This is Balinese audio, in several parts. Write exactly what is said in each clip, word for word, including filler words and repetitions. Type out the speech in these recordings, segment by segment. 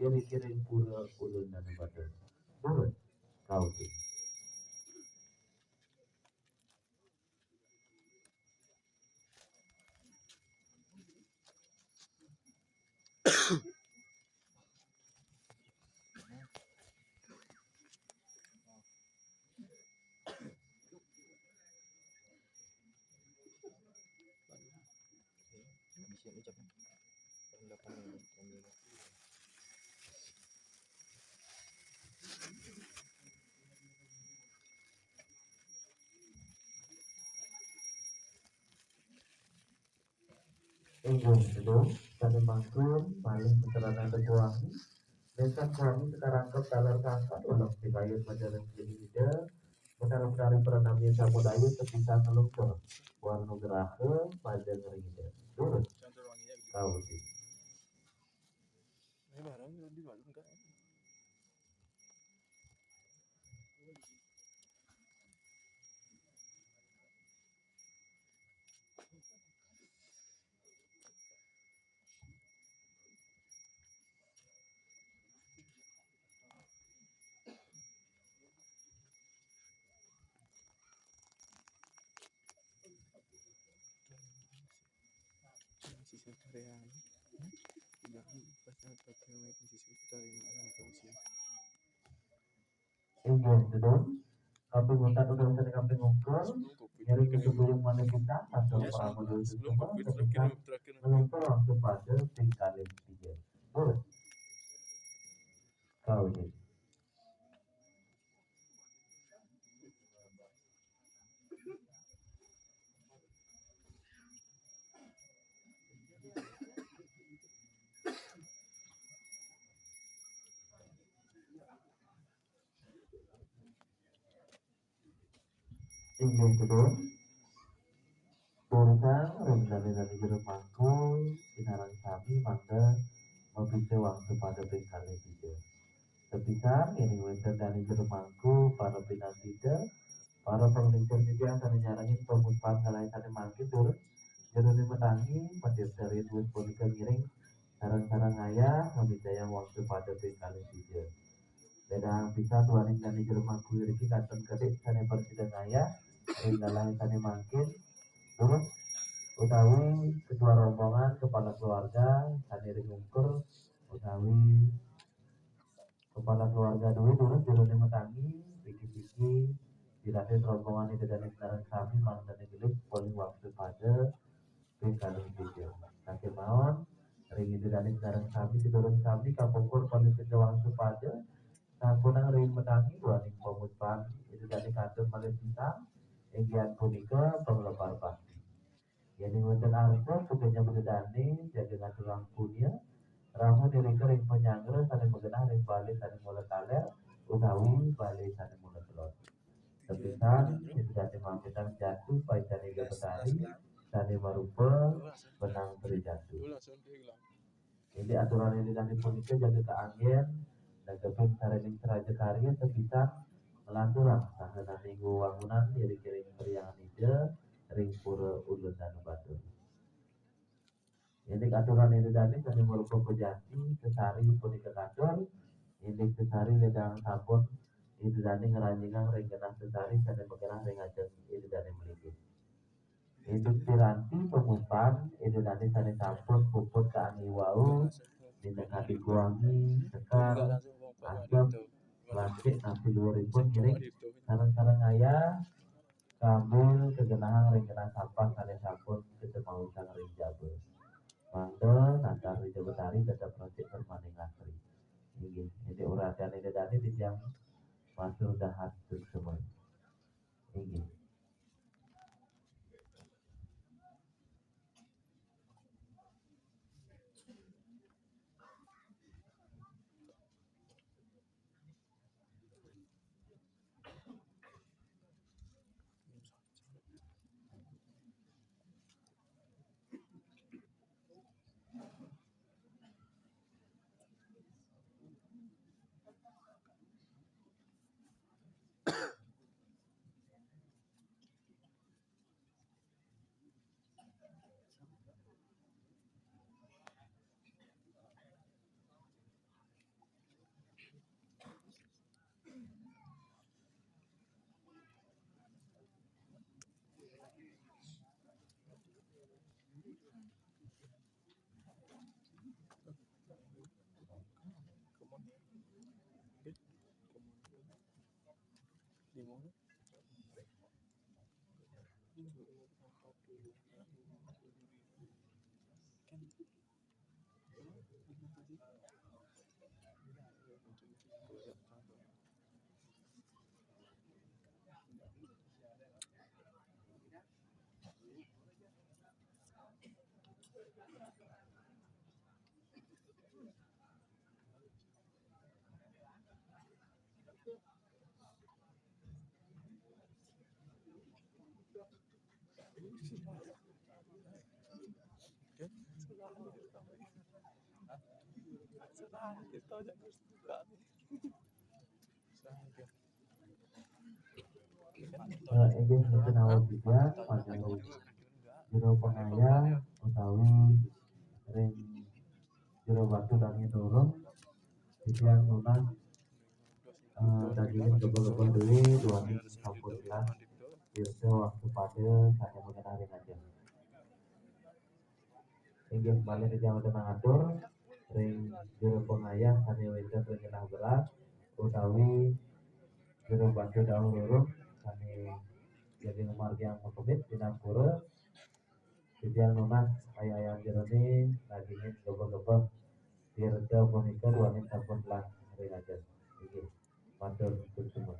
Iri-iri pura ulun nanu batur. Nurut, kauti. Inggih, sedulur, sané mangkin malih keterangan kuangi. Nénten kuangi sekarang ke dalar kangkat, walau dikayun majalan jadi ida, betara-betari pranami samudaya tepisan ngelungkur. Warna geraha, pada ngerida. Durus. Kau sih. Sisi karya. Tidak, pas pakai mic sisi karya, apa sih? Inggih, sedulur. Kaping untat udah usah kaping ungkur. Nyari kesuburan mana kita, atau pramodul semua, ketika melumpur waktu pada tingkah yang tiga. Terus. Kau ini. Inggih, sedulur. Durusang ring dané-dané jero mangku, sinareng sami mangda mabisa wangsu pada ping kalih tiga. Tepisan, yéning wénten dané jero mangku, para pinandita, para panglingsir titiang sané nyarengin pamuspan kalih sané mangkin, durus jeroné matangi, madipta ring wus punika ngiring, sareng-sareng ngayah, ngamitayang wangsu pada ping kalih tiga. Ledang pisan duaning dané jero mangku iriki kantun kedik sané prasida ngayah ring galah sané mangkin, durus utawi kedua rombongan kepala keluarga sané ring ungkur utawi kepala keluarga duwé, durus jeroné matangi, pikir-pikir, dilatih rombongan ida dané sareng sami mangdané gelis polih wangsu pada ping kalih tiga. Sakémaon, ring ida dané sareng sami, sedulur sami, kapungkur polih tiga wangsu pada, sampunang ring matangi duaning pamuspan ida dané kantun malih pisan, inggih punika panglebar bakti. Yéning wénten arsa, pegenya ida dané jaga ngaturang punia, rauh nirika ring panyanggra sané magenah ring balé sané mula taler, utawi balé sané mula telon. Tepisan, ida dané mamitang jatu paican Ida Betari, sané marupa benang trijatu. Indik aturan ida dané punika jaga kaanggén, negepin sarining seraja karya tepisan nglanturang saha nami wewangunan iring-iring perhyangan ida ring pura Ulun Danu Batur. Indik aturan ida dané sané marupa pejati, sesari punika katur, indik sesari ledang sampun ida dané ngranjingang ring genah sesari sané magenah ring ajeng ida dané malinggih. Indik piranti pamuspan ida dané sané sampun puput kaanggé wau, minangka wangi, sekar, asem, lantik, nampi luhuripun ngiring sareng-sareng ngayah, sambil kagenahang ring genah sampah sané sampun kacemausang ring jaba. Mangda natar Ida Betari tetep resik permaning asri. Inggih, indik uratian ida dané titiang matur dahat suksma. Inggih. Nah, inggih mungkin awal juga panjang jero pengayah utawi ring jero batu dangin durung titiang nunas, eh, dagingin gebel-gebel deui duaning sampun ilang. Yuswa waktu pada sané mengenang ring aja. Inggih malih titiang wénten ngatur ring jero pengayah sané wénten ring genah berat utawi jero batu dangin durung sané jadi margiang makemit dinampura. Titiang nunas ayah-ayah jeroné dagingin gebel-gebel. Tirta punika duaning sampun telah ring aja. Inggih. Matur nuwun semua.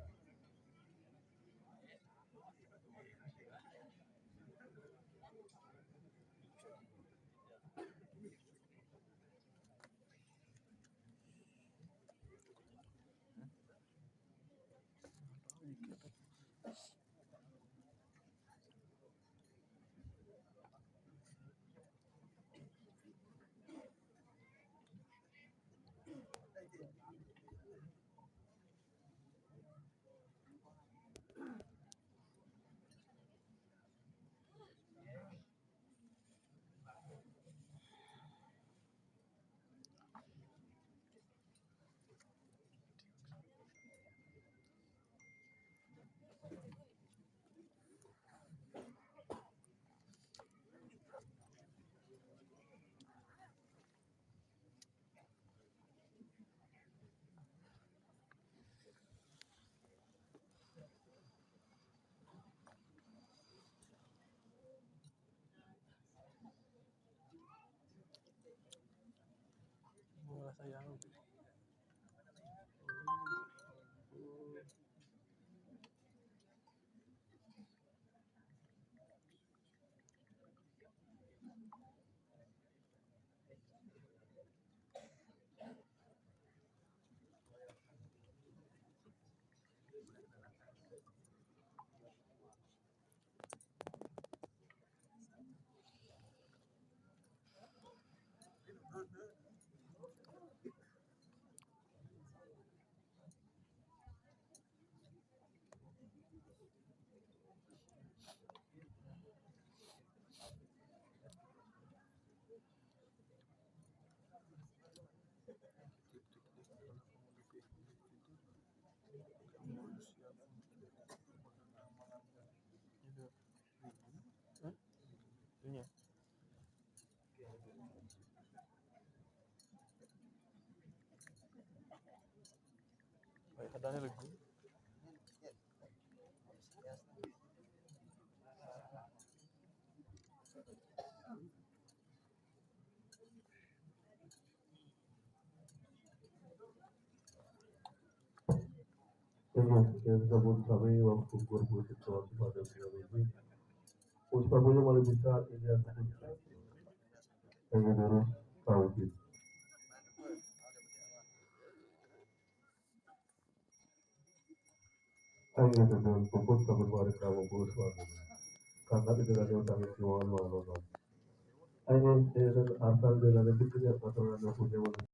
Baik, hadane lagi. Inggih, yen sampun sami wau gugur punika kepada sami. Pun sampun malih bisa inggih. Inggih, durus saudi. Ayo, teman, puput sampun mari kamu guru suami. Karena itu lagi utami kiwan walono. Ayo, dengan asal dengan itu punya aturan yang punya